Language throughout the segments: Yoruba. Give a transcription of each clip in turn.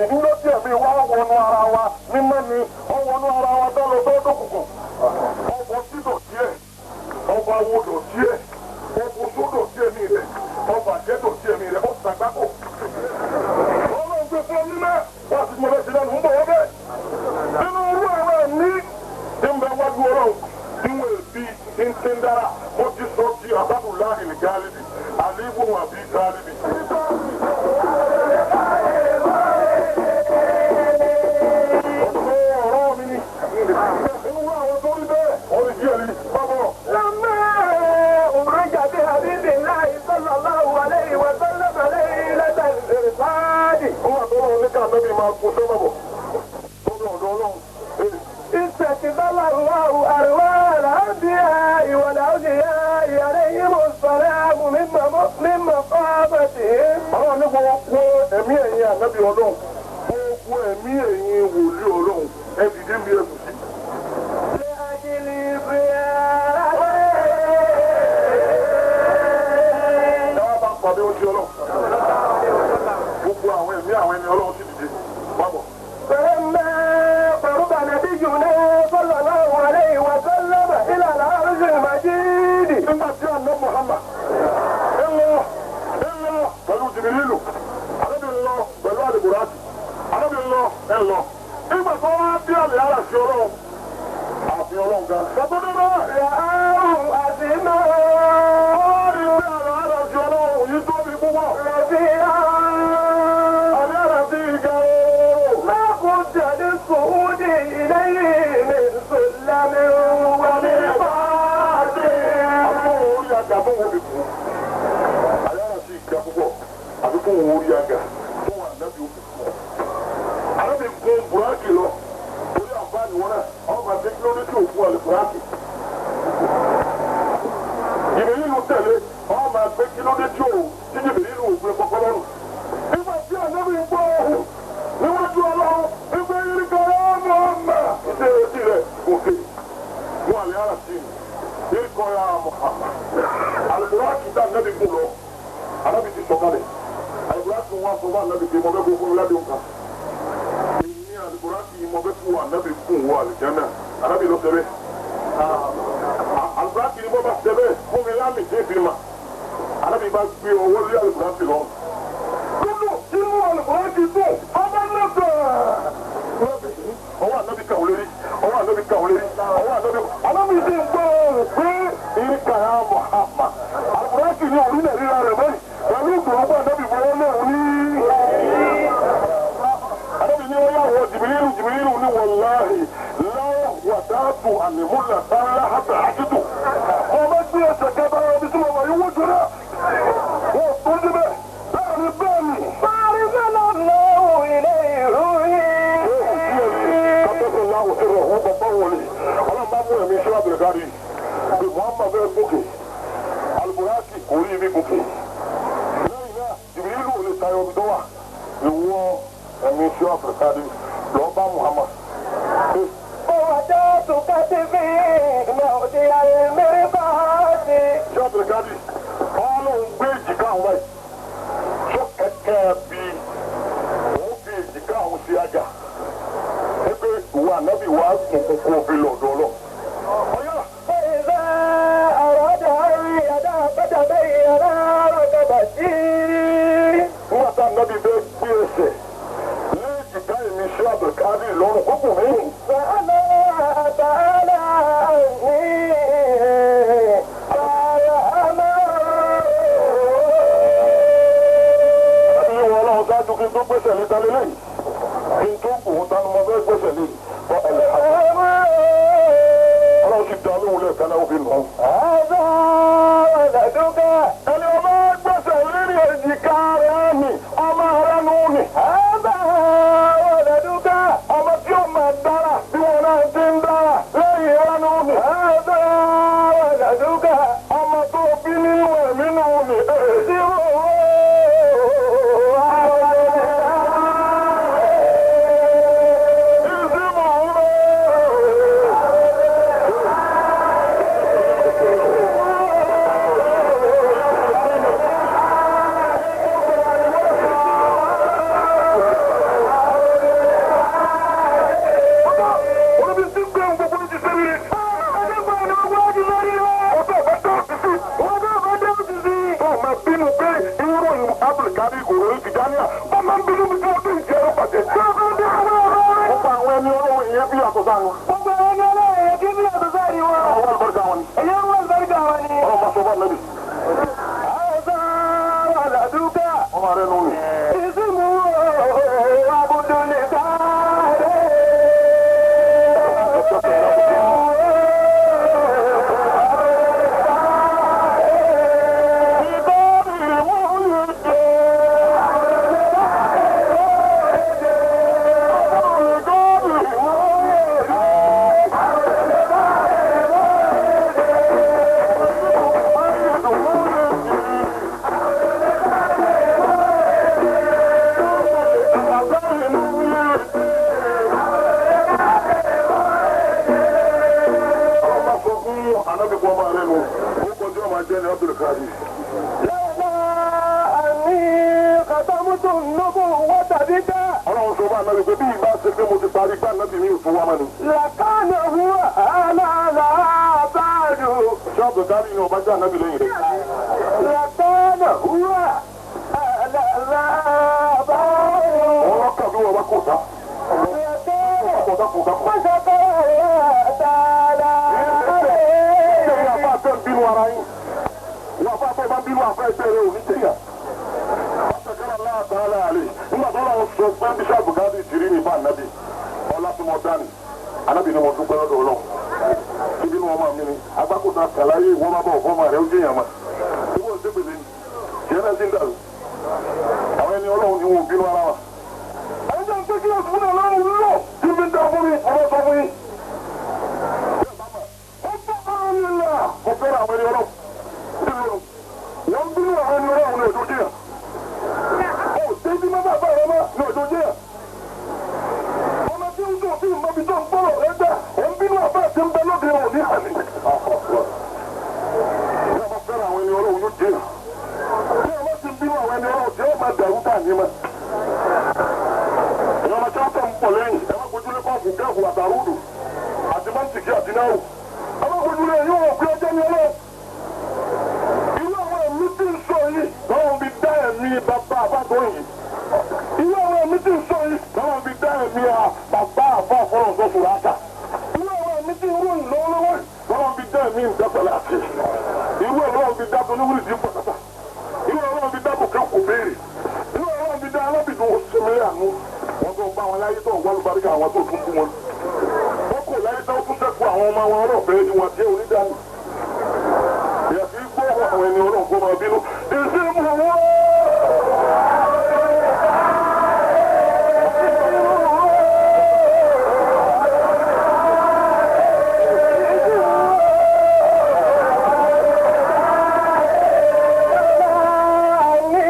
sí nílò tí ẹ̀mí wa wọnú ara wa mímọ́ ni ó wọnú ara wa tó lọ tó dókùnkùn. Ọkọ̀ tí dọ̀tí ẹ̀, ọba wo dọ̀tí ẹ̀, ọkọ̀ tó dọ̀tí ẹ̀mí rẹ̀, ọba jẹ́ dọ̀tí ẹ̀mí rẹ̀, ó sàgbákò. Ọlọ́run gbé fún ọmọ náà, wọ́n ti mọ̀ lẹ́sìn lẹ́nu ń bọ̀ wọ́n bẹ́ẹ̀. Nínú irú àwọn ẹ̀mí tí ń bẹ wájú ọlọ́run tí wọ́n èbí ń ti ń dára, mo ti sọ ti àbábùlá ìlgálíbì, àlébù àbí gálíbì. Ọ̀rọ̀ mi ni, inú àwọn tó rí bẹ́ẹ̀, ọ̀rẹ́ díẹ̀ ni, bábọ̀. لما أمرج بحبيب الله صلى الله عليه وسلم ليلة الإرسال Nígbà tó lọ́run ní ká ànábì máa kó sọ́mọ̀ bọ̀, lọ́dọ̀ ọ̀dọ̀ ọlọ́run. استقبل الله أرواح الأنبياء والأولياء عليهم السلام من مقامتهم. Àwọn ní gbogbo ẹ̀mí ẹ̀yin ànábì ọlọ́run, gbogbo ẹ̀mí ẹ̀yin wòlíì ọlọ́run, ẹ dìde ń bí ẹ̀sùn sí. لأجل زيارته. Ẹ wá bá ń pàdé ojú ọlọ́run. Gbogbo àwọn ẹ̀mí àwọn ẹni ọlọ́run sì dìde. Bábọ̀. فلما قرب نبينا صلى الله عليه وسلم إلى العرش المجيد Nígbà tí àná Muhammad ń lọ ń lọ pẹ̀lú Jìbìrìlù, ànábì ń lọ pẹ̀lú àlùbùrátì, ànábì ń lọ ń lọ. Nígbà tó wá bí àlè ara sí ọlọ́run, àfi ọlọ́run gan. Bàbá dọ́dọ́ رآه عظيما ó rí bí àlè ara sí ọlọ́run yìí tóbi púpọ̀. رفيعا Àlè ara sí ìga ooo. ما كنت للصعود إليه من سلم ومن Àbúrò orí aga fún òun fi kú. Àlè ara sí ìga púpọ̀. Àbí fún òun orí aga fún ànábì òfin kú. Ànábì gun bùrákì lọ. Torí àǹfààní wọn náà, àwọn máa ṣe kí ló dé tí òkú àlè bùrákì. Jìbìrìlù tẹ̀lé, àwọn máa gbé kí ló dé tí òun tí jìbìrìlù ò gbé kọ́kọ́ lọ́rùn. Nígbà tí ànábì ń gbọ́ ohùn níwájú ọlọ́run, nígbà yìí kan ọmọ ọmọ ìṣe etí rẹ̀ gòkè. Wọ́n àlè ara sí mi. Yìí ya Muhammad. Àlùbùrákì tá ànábì gùn lọ. Ànábì ti sọ̀kalẹ̀. Àlùbùrákì wọn sọ fún ànábì pé mo fẹ́ kó fún mi ládùn kan. Èmi àlùbùrákì yìí mo fẹ́ fún ànábì gùn wọ àlùjánnà. Ànábì ló ṣe bẹ́ẹ̀. Àlùbùrákì ni mo bá ṣe bẹ́ẹ̀ fún mi lámì tí èfi mà. Ànábì bá gbé ọwọ́ lé àlùbùrákì lọ. Dúdú inú àlùbùrákì dùn, ọba náà ọwọ́ ànábì kàwé lérí, ọwọ́ ànábì kàwé lérí, ọwọ́ ànábì. Ànábì sì ń gbọ́ ohùn pé ìrìkà ya Muhammad. Àlùbùrákì ní orílẹ̀ ríra rẹ̀ báyìí. Pẹ̀lú ìgbòho ànábì fọwọ́ lóhùn ní. Ànábì ní ó yà wọ Jìbìrìlù Jìbìrìlù ní wàláhì láwọ̀ wàdáàtù àlèmúlà sáńlá hàtà àtìtù. Ọmọ gbé ẹsẹ̀ kẹta ọbí tí mo wà yìí wọ́n jọra. Wọ́n tó débẹ̀ láàrin bẹ́ẹ̀ ni. فأرسل الله إليه روحي. ووضعت كتفي موضع المرقاة. Ànábì wa kún kókó fi lọ́dọ̀ lọ. Ọ̀yá. فإذا أراد أن يدع قدمي على ركبتي. Nígbà tá ànábì fẹ́ gbé ẹsẹ̀ ní èjìká èmi ṣé àbẹ̀kárì lọ́rùn kókò mí. فأنا تعالى عني قال أنا. Ànábì yìí wọ ọlọ́run ṣáájú kí n tó gbẹ́sẹ̀ lé talé lẹ́yìn. Kí n tó kù tánú mo fẹ́ gbẹ́sẹ̀ lé. Bọ́ ẹ̀lẹ́ ọlọ́run sì dá lóhùn lẹ́ẹ̀kan náà ó fi nù. هذا ولدك. Ẹni ọba gbẹ́sẹ̀ lérí èjìká rẹ̀ mi, ọmọ rẹ̀ nù mí. هذا ولدك. Ọmọ tí ó máa dára bí wọn náà ti ń dára lẹ́yìn rẹ̀ nù mí. هذا ولدك. Ọmọ tó bí nínú ẹ̀mí nù mí. Abdulkadir kò ròyìn Tìjàníyà wọ́n máa ń bínú bí wọ́n bí ìjẹ́ ẹ̀rọ pàṣẹ. Gbogbo àwọn ẹni ọlọ́run ìyẹn bí àtọ̀ sáà wọn. Gbogbo àwọn ẹni ọlọ́run ìyẹn bí àtọ̀ sáà ni wọn. Àwọn àlùbáríkà wọn ni. Ẹ̀yẹ́ wọn àlùbáríkà wọn ni. Ọlọ́run máa sọ fún ànábì. Àwọn àlàdúkà. Ọmọ rẹ nù mí. Ìsìnmù Abudul Kadir. Ọlọ́run sọ fún ànábì pé bí ìbá ṣe pé mo ti parí gbá ànábì mi ò tún wá mọ́ ni. Làkàna huwa àlàlà bàdù. Ṣé Abdulkadir ni ọba jẹ́ ànábì lẹ́yìn rẹ̀? Làkàna huwa àlàlà bàdù. Wọ́n lọ́kàn bí wọ́n bá kò sá. Làkàna Kò sá kò sá kò sá. mọ́sàkà tààlà. Ṣé ìyá àfa àfẹ́ ń bínú ara yín? Ìyá àfa àfẹ́ bá ń bínú àfẹ́ ẹgbẹ́ rẹ̀ ò ní jẹ́yà. Pàṣẹkẹ́rẹ́ aláàtàlá àlè. Nígbà tó lọ́wọ́ sọ pé bí Abdulkadir ti rí ní bá ànábì. Ọlá tí mo dá ni. Ànábì ni mo dúpẹ́ lọ́dọ̀ Ọlọ́run. Ibi ni wọ́n máa mi ni. Agbákòta kàláyé ìwọ́n bá bọ̀ fọ́mọ rẹ̀ ó jẹ́yàn ma. Ìwọ́n ṣe pèlè ni. Tiẹ̀ náà ti ń dàrú. Àwọn ẹni Ọlọ́run ni wọn ò bínú ara wa. Ẹjọ́ ń pé kí ọ̀sùn náà lọ́rùn lọ. Tí mi ń dá fún mi, ọmọ sọ fún yín. Ó bá ọ̀rọ̀ mi là. Mo fẹ́ràn àwọn ẹni Ọlọ́run. Wọ́n ń bínú àwọn ẹni Ọlọ́run ní òjò jìyà. Ó ṣe bí má bàbá rẹ mọ́ ní òjò jìyà. Ọmọ tí ń dùn sí ìmọ̀bi tó ń gbọ́rọ̀ rẹ gbà, ó ń bínú àbá àti ń bẹ lóde òní àmì. Bí a bá fẹ́ràn àwọn ẹni Ọlọ́run yóò jìyà. Bí a bá ti bínú àwọn ẹni Ọlọ́run tí ó máa dàrú tà ní ma. Ìyá ọmọ tí wọ́n tẹ̀ ń pọ̀ lẹ́yìn, ẹ má gbójúlé kọ́ọ̀fù kẹ́ẹ̀fù àtàrúdù àti mọ́ntìkì àti náà. Ẹ má gbójúlé yóò wọ̀ pé ọjọ́ ni Ọlọ́run. Irú àwọn ẹ̀mí tí ń sọ yìí lọ́wọ́ fi dá ẹ̀mí bàbá àbábọ̀ yìí. Irú àwọn ẹ̀mí tí ń sọ yìí lọ́wọ́ fi dá ẹ̀mí bàbá àbá àfọlọ́ tó fura ká. Irú àwọn ẹ̀mí tí ń ròyìn lọ́wọ́lọ́wọ́ yìí lọ́wọ́ fi dá ẹ̀mí ìdápẹ̀lẹ̀ àti. Irú ẹ̀ lọ́wọ́ fi dá toníwìrì tí ń pọ̀ tata. Irú ẹ̀ lọ́wọ́ fi dá kòkè kò béèrè. Irú ẹ̀ lọ́wọ́ fi dá alábìdún òsèmílẹ̀ àánú. Wọ́n tó bá wọn láyé tó ń wá lùbáríkà àwọn tó tún bú wọn. Wọ́n kò láyé tó tún sẹ́kù àwọn ọmọ wọn ọlọ́ọ̀fẹ́ ni wọ́n jẹ́ onídàáni. Ìyá kì í gbọ́ àwọn ẹni Ọlọ́run kó máa bínú. Ìsìnkú wọ́n. Ní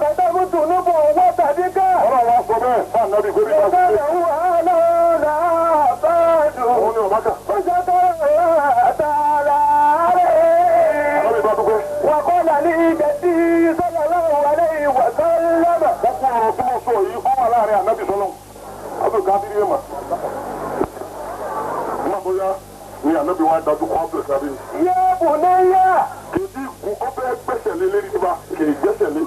kàtàkùtù níbo wọ́n tàbí ká. Ọlọ́run wa sọ bẹ́ẹ̀ fún ànábì pé bí wọ́n ti Làkàna ṣe. huwa àlàlà bàdù. Òun ni ọ̀bá kà. Mọ́sàkà tààlà. Ànábì bá dúpẹ́. وقال لي جدي صلى الله عليه وسلم Gbogbo ọ̀rọ̀ tí mo sọ yìí, ó wà láàrin ànábì sọ́lọ́. Abdulkadir yé mà. Nígbà tó yá ni ànábì wa dájú kọ́ Abdulkadir. يا بني Kìí kú ọbẹ̀ gbẹ́sẹ̀ lé lérí nípa kìí gbẹ́sẹ̀ lé.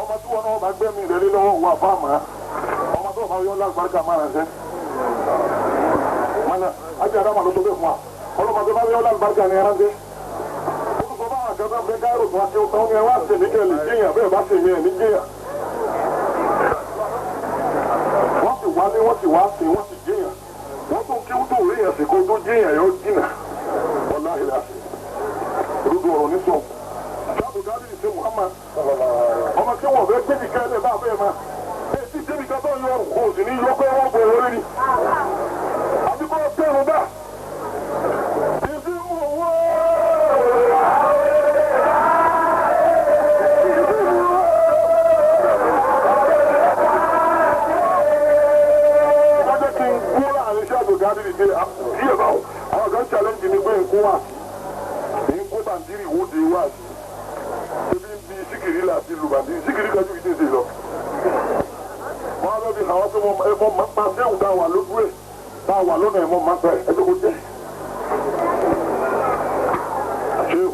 Ọmọ tí wọn náà bá gbẹ́mí rẹ̀ lé lọ́wọ́ wà bá àmà. Ọmọ tó bá yọ lágbàrúkà máa rẹ̀ sẹ́. Mọ̀nà ajé Adama ló sọ bẹ́ẹ̀ fún wa. Ọlọ́mọ tó bá yọ lágbàrúkà ni ẹran jẹ́. Ó sọ bá àgàtà bẹ́ẹ̀ káírò tó wá sí ọ̀tá ó ní ẹ wá sèmí kẹ́ lè jẹ́yàn bẹ́ẹ̀ bá sèmí ẹ̀ ní jẹ́yàn. Wọ́n sì wálé wọ́n sì wá sí wọ́n sì jẹ́yàn. Wọ́n tún kí wọ́n tó rí yàn sí kó tó jẹ́yàn yóò jìnà. Wọ́lá ìlà sí olùdó ọ̀rọ̀ ní sọ. Sábò dábìlì ṣe Muhammad. Ọmọ tí wọ́n fẹ́ gbébì ká ẹ̀ bá fẹ́ ma. Èsì débi ká tó yọ ọ̀rùn kò sì ní yọ pé wọ́n bọ̀ wọlé ni. Àbí kọ́ tẹ̀rù bá. Ìdí mú owó. Wọ́n jẹ́ kí n kú láàrin sábò dábìlì ṣe díẹ̀ báwo. Àwọn kan challenge mi pé n kú wá sí ní kó bàndírì wóde wá sí ebi ń bi síkìrì láti lu bàndírì síkìrì kan ju ìdí ìdí lọ. wọ́n á lọ bí àwọn tó mọ máa pa séwù tá a wà lójú ẹ̀ tá a wà lọ́nà ẹ̀ mọ́ máa pẹ́ ẹ tó kó jẹ́. séwù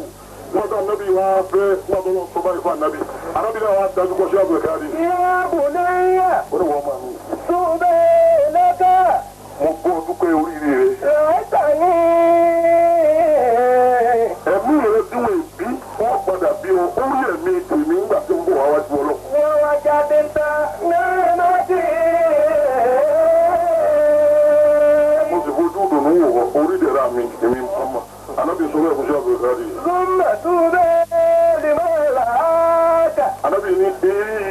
wọ́n tó ànábì wá fẹ́ wọ́n tó lọ sọ báyìí fún ànábì Arábìnrin àwọn adájú kọ sí Abdulkadir. يا بني Ó ní wọ́n máa mi. طوبى لك Mo gbọ́ dúpẹ́ oríire rẹ̀. رأيتني Ẹ̀mí rẹ̀ tí wọ́n bí wọ́n padà bí ọ. Ó rí ẹ̀mí tèmi nígbà tí ń bọ̀ wá wájú ọlọ́. ووجدت نعمتي Mo sì fojú dùnú wò ọ orí ìdẹ̀ra mi èmi ọmọ. Anábì sọ bẹ́ẹ̀ fún sí Abdulkadir. ثم طوبى لمن رآك Anábì ní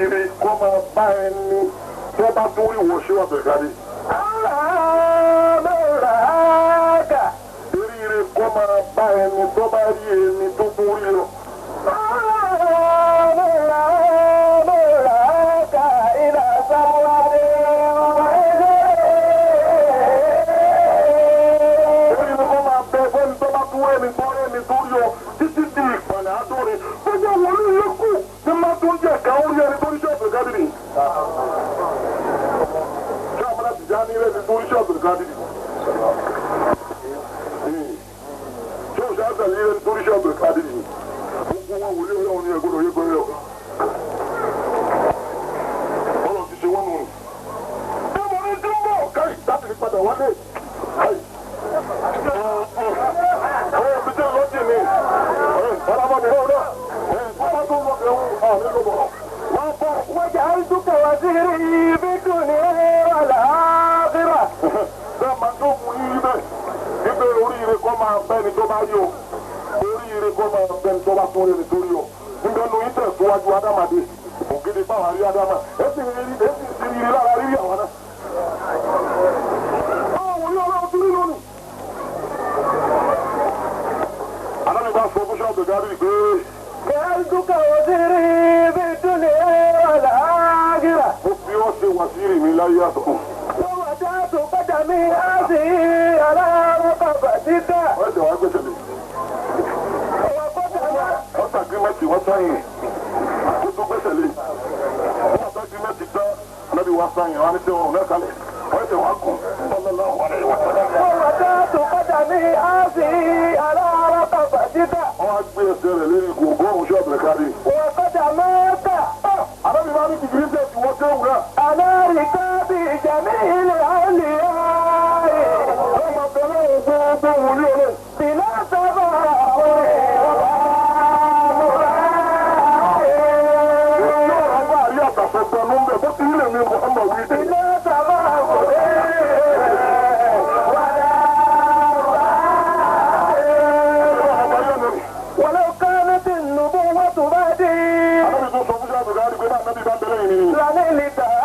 eré kọ́ máa bá ẹni tó bá tó rí wọ sí Abdulkadir. أرى من رآك Eré kọ́ máa bá ẹni tó bá rí ẹni tó tó rí lọ. أرى من رأى من رآك إلى سواد Eré kọ́ máa bẹ fẹ́ni tó bá tó ẹni tó rí ẹni tó rí ọ títí di ìpàlẹ̀ àádọ́rin. Gbogbo wòlíì yókù ní máa tó ń jẹ́ ká ó rí ẹni tó rí sí Abdulkadir. Ṣé àmàlà ti já ní ẹni tó rí sí Abdulkadir? Ṣé òṣà àtàlẹ́ ẹni tó rí sí Abdulkadir? Gbogbo wọn wòlíì ọlọ́run ní ẹgbẹ́ òye gbọ́dọ̀ yọ. Ọlọ́run ti ṣe wọ́n nù. Bí mo ní dúró káyì láti fi padà wálé. Káyì. Ọ̀rẹ́ mi jẹ́ lọ́jì mi. Ọ̀rẹ́ ìfarabọ̀ mi náà. Ọ̀rẹ́ tó ń lọ bẹ̀rù àmì ló bọ̀. Wọ́n bọ̀. وجعلتك وزيري في الدنيا والآخرة Bẹ́ẹ̀ máa tó mú yí bẹ́ẹ̀. Ibẹ̀ oríire kọ́ máa bẹ́ni tó bá yọ. Oríire kọ́ máa bẹ́ni tó bá tún rẹ̀ tó yọ. Níbẹ̀ ló yín tẹ̀síwájú Ádámàdé. Ògidì báwa rí Ádámà. Èsì rí èsì ti rí lára rírí àwọn náà. Báwo ni ọlọ́run ti rí lónìí? Alámi bá sọ fún ṣọ́ọ̀bù gárí pé جعلتك وزيري في الدنيا والآخرة mo fi ọ́ ṣe wàsíìrì mi láyé àtọ̀. ووضعت قدمي هذه على رقبتك Wọ́n ṣe wá gbèsè lè. وقدم Wọ́n ṣàgírímẹ́ǹtì wọ́n sáyìn. Ó tún gbèsè lè. Wọ́n ṣàgírímẹ́ǹtì tán. Alábi wá sáyìn, wọ́n á ní sẹ́ ọrùn náà kalẹ̀. Wọ́n ṣe wá kùn. Sallallahu alaihi wa sallam. ووضعت قدمي هذه على رقبتك Wọ́n á gbé ẹsẹ̀ rẹ̀ lérí ikú ọgọ́rùn-ún ṣọ́ọ̀bù kárí. وقدماك Alábi máa ní kìkìrì tẹ̀ tí wọ́n tẹ́ wúrà. على ركاب جميع الأولياء Wọ́n máa bẹ̀rẹ̀ òun gbogbo wòlíì ọlọ́run. بلا تباهي Yóò rà bá àrí àtàṣọ tẹnu ń bẹ̀ bó ti nílẹ̀ mi Muhammad wí. بلا تباهي Yóò rà bá yẹn nìyí. ولو كانت النبوة بعدي Alábi tó sọ fún ṣọ́ọ̀bù kárí pé bá ànábì bá bẹ̀rẹ̀ yìí ni. لنلتها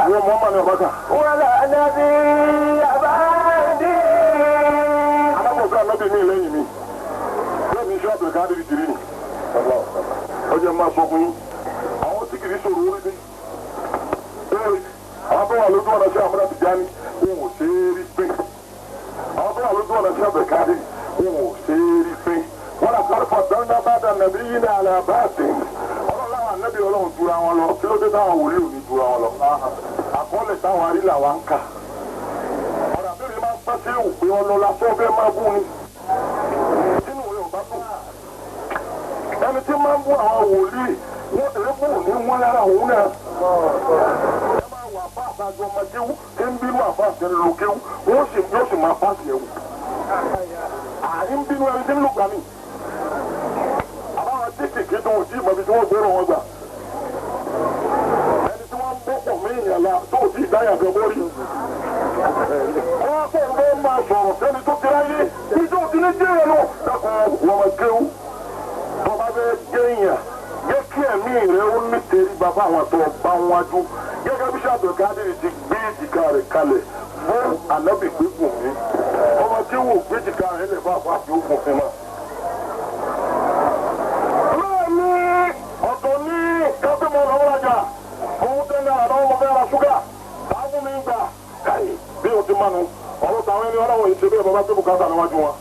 Wọ́n Muhammad ní ọ̀bákà. ولا نبي بعدي Alábọ̀sá ànábì mi lẹ́yìn mi. Bẹ́ẹ̀ ni ṣọ́ọ̀bù kárí ti rí ni. Ọjọ́ máa sọ fún yín. Àwọn tí kìí sọ̀rọ̀ orí mi. Bẹ́ẹ̀ àwọn tó wà lójú ọ̀nà sí àmúra Tìjání, wọn ò ṣe é rí pé. Àwọn tó wà lójú ọ̀nà sí Abdulkadir, wọn ò ṣe é rí pé. Wọ́n lọ sọ́rọ̀ fọ̀dọ́nà bá dà nàbí yín ní àlẹ́ àbáàtì. Ọlọ́run láwọn ànábì ọlọ́run tura wọn lọ. Kí ló dé táwọn wòlíì ò ní tura wọn lọ? Àkọọ́lẹ̀ táwọn arí làwa ń kà. Ọ̀rọ̀ àbẹ̀rẹ̀ máa ń pẹ́ sí òpè ọlọ́lá tó fẹ́ máa bú ni. Sínú rẹ̀ ò bá dùn. Ẹni tí máa ń bú àwọn wòlíì, wọ́n tẹ̀lé bù ní wọ́n lára òun náà. Ẹ máa wà bá àbájọ ọmọ kéwú, tí ń bínú àbá àti ń lo kéwú, wọ́n sì yóò sì máa pàṣẹ ẹ̀wù. Àní ń bínú ẹni tí ń lò gbà mí. Àbáwọn kéékèèké tó wọ́n tí ìmọ̀ ibi tí wọ́n gbérò wọn gbà. Ẹni tí wọ́n ń bọ́pọ̀ mí ìyànlá tó ò tí ì dáyà gan bórí. Wọ́n á pọ̀ ń bọ́ máa sọ̀rọ̀ sẹ́ni tó ti ráyé, níjọ́ ti ní jẹ́ ẹnu. Dákun wọ́n máa kéwú. Tó bá fẹ́ jẹ́ èèyàn, jẹ́ kí ẹ̀mí rẹ̀ ó ní tẹ̀rí bàbá àwọn tó bá ń wájú. Gẹ́gẹ́ bí Abdulkadir ti gbé èjìká rẹ̀ kalẹ̀ fún ànábì gbígùn mi. Ọmọ tí wò gbé èjìká rẹ̀ lẹ̀ fún àpá àti òkun fún wa. Bẹ́ẹ̀ni, ọ̀tọ̀ ní káfíńmọ̀ lọ́wọ́ rajà. Owó tẹ́lẹ̀ àdáwọ̀ mọ̀ fẹ́ ra ṣúgà. Táàbù mi ń gbà. Káyì bí o ti mánu. Ọ̀rọ̀ tàwọn ẹni ọlọ́wọ̀ yìí ṣe bẹ́ẹ̀ bàbá tó bùkátà níwájú wọn.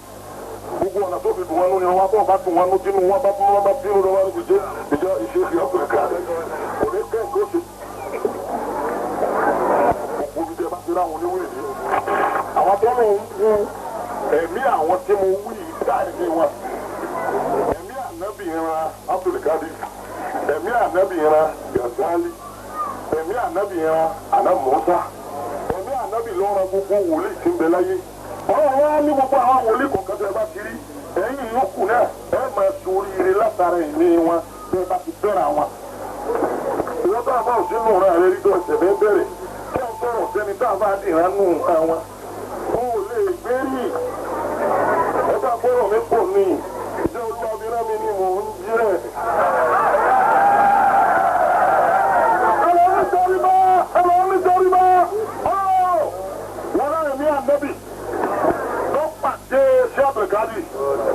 Gbogbo ọ̀nà tó fi dùn wọn nú ni wọn bá bá dùn wọn nú tínú wọn bá tún wọn bá bínú lọ́wọ́ ní ìjẹ́ ìjọ ìṣe fi ọkùnrin káàdì. Kò ní kẹ́ nǹkan ṣe. Gbogbo ibi tẹ́ bá ti ráwọn oníwèé ní. Àwọn tó lóun wú ẹ̀mí àwọn tí mo wí yìí dá ẹ̀mí wọn. Ẹ̀mí ànábì ìran Abdulkadir. ànábì ran Gazali, ẹ̀mí ànábì ran àná Mùsá, ẹ̀mí ànábì ló ran gbogbo wòlíì tí ń bẹ láyé. Ọlọ́run wá ní gbogbo àwọn wòlíì kọ̀ọ̀kan tẹ́ ẹ bá ti rí, ẹ̀yin yòókù náà ẹ máa ṣoríire látara ẹ̀mí wọn tẹ́ ẹ bá ti fẹ́ràn wọn. Ìwọ́n tó àbá òsínú rẹ̀ rẹ̀ rí tó ẹsẹ̀ fẹ́ bẹ̀rẹ̀ kí wọ́n sọ̀rọ̀ sẹ́ni tá a bá dìran nù àwọn. Ó lè gbé rí ẹ bá gbọ́rọ̀ mi pọ̀ ní ìjẹ́ olúwa mi rán mi ni mò ń jẹ́. Ẹlọ́run sọrí bá ẹlọ́run sọrí bá ọ́ wọ́n lára mi ànábì tó pàdé sí Abdulkadir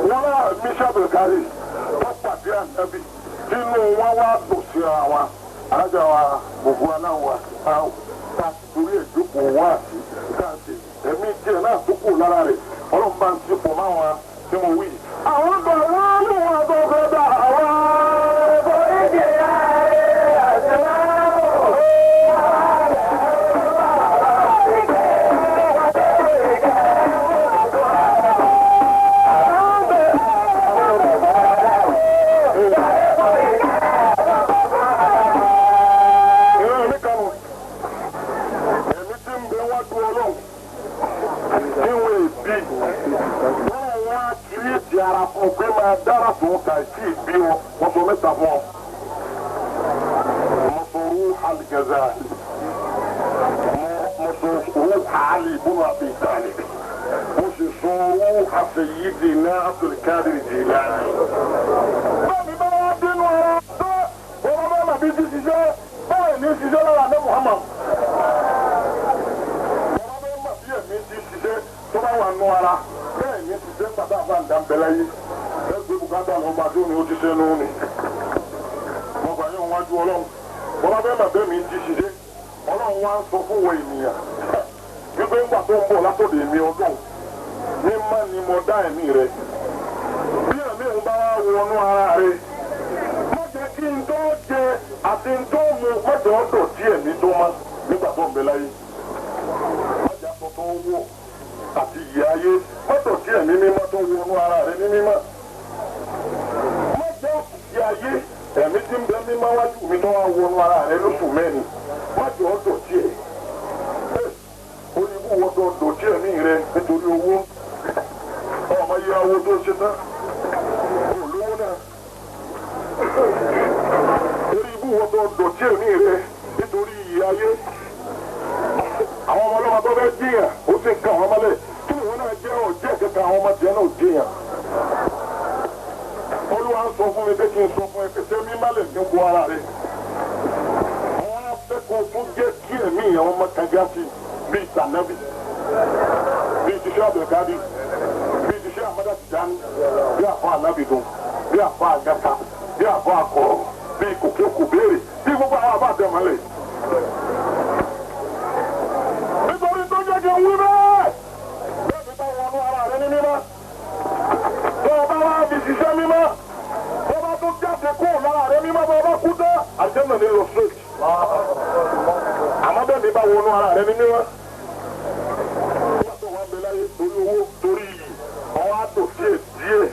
wọ́n lára mi sí Abdulkadir tó pàdé ànábì nínú wọn wá dùn síra wọn. Alájà wa gbogbo aláwọ̀ àti tá a ti torí ìjókòó wá àti tá a ti ẹ̀mí tiẹ̀ náà tó kù lára rẹ̀ ọlọ́run bá ń ti pọ̀ máwọn tí mo wí. Àwọn kan wọ́n ní wọn tó fẹ́ dà wá. Ìran mi kanu, ẹ̀mí tí ń bẹ wájú ọlọ́run, níwọ̀n èbí, wọ́n wá kírètì ara fún un pé máa dára fún un kà sí ìbí wọn, wọ́n sọ mẹ́ta fún ọ. Mo sọ Ruha al-Ghazali, mo sọ Ruha Ali ibn Abi Talib, mo sì sọ Ruha Sayyidina Abdul Qadir Jilani. Bẹ́ẹ̀ni bá wá dénú ara tó, wọ́n bá bá bí ti ṣiṣẹ́, báyìí ní ṣiṣẹ́ lára ní Muhammad. Wọ́n bá bá bí ẹ̀mí ti ṣiṣẹ́ tó bá wà nù ara, bẹ́ẹ̀ ní ṣiṣẹ́ bàbá àbáǹdà ń bẹ láyé. Ẹ gbé bùkátà lọ bá tó ní ó ti ṣe nù ní. Mo gbà yín wájú Ọlọ́run. Wọ́n bá bẹ́ẹ̀ mà bẹ́ẹ̀ mi ti ṣiṣẹ́. Ọlọ́run wá ń sọ fún wọ ènìyàn. Wípé ńgbà tó ń bọ̀ látọ̀dọ̀ èmi Ọlọ́run. Mímọ́ ni mo dá ẹ̀mí rẹ̀. Bí ẹ̀mí òun bá wá wọnú ara rẹ̀, má jẹ́ kí n tó jẹ àti n tó mu mọ́jọ́ ọ̀dọ̀ tí ẹ̀mí tó mọ́ nígbà tó ń bẹ láyé. Má jẹ́ aṣọ tó wọ̀ àti ìyè ayé mọ́tò tí ẹ̀mí mímọ́ tó wọnú ara rẹ̀ ní mímọ́. Má jẹ́ ìyè ayé ẹ̀mí tí ń bẹ mímọ́ wájú mi tó wá wọnú ara rẹ̀ lóṣù mẹ́rin. Má jẹ́ ọ̀dọ̀ tí ẹ̀. Orí ibú wọ́n tó dọ̀tí ẹ̀mí rẹ̀ nítorí owó. Ọmọ yẹ awo tó ṣe tán. Olówó náà. Orí ibú wọ́n tó dọ̀tí ẹ̀mí rẹ̀ nítorí ìyè ayé. Àwọn ọmọ ọlọ́mọ tó fẹ́ jìyàn, ó sì ń ka àwọn ọmọlẹ̀. Kí ni wọ́n náà jẹ́ ọ̀jẹ́ kẹta àwọn ọmọ tiẹ̀ náà jìyàn? Olúwa ń sọ fún mi pé kí n sọ fún ẹ pé ṣé mímá lè ní wo ara rẹ̀. Wọ́n á fẹ́ kó o tún jẹ́ kí ẹ̀mí ìyàwó ọmọ kan já sí bíi tànàbì, bíi tíṣẹ́ Abdulkadir, bíi tíṣẹ́ Ahmada Tijani, bí àfọ alábìdùn, bí àfọ àgàtà, bí àfọ akọ̀rọ̀, bíi kòkè kò béèrè, bí gbogbo àwọn àbá àtẹ̀mọ́lẹ̀. Nítorí tó jẹ́ kí n wí bẹ́ẹ̀, bẹ́ẹ̀ mi bá wọnú ara rẹ ní mímọ́. Tó o bá wá fi ṣiṣẹ́ mímọ́, tó o bá tún jáde kúrò lára rẹ mímọ́, bó o bá kú tán, àjẹ́nà ní lọ straight. Àmọ́ bẹ́ẹ̀ mi bá wọnú ara rẹ ní mímọ́. Wọ́n tó wá ń bẹ láyé torí owó torí iyì, ọwọ́ á tò sí díẹ̀,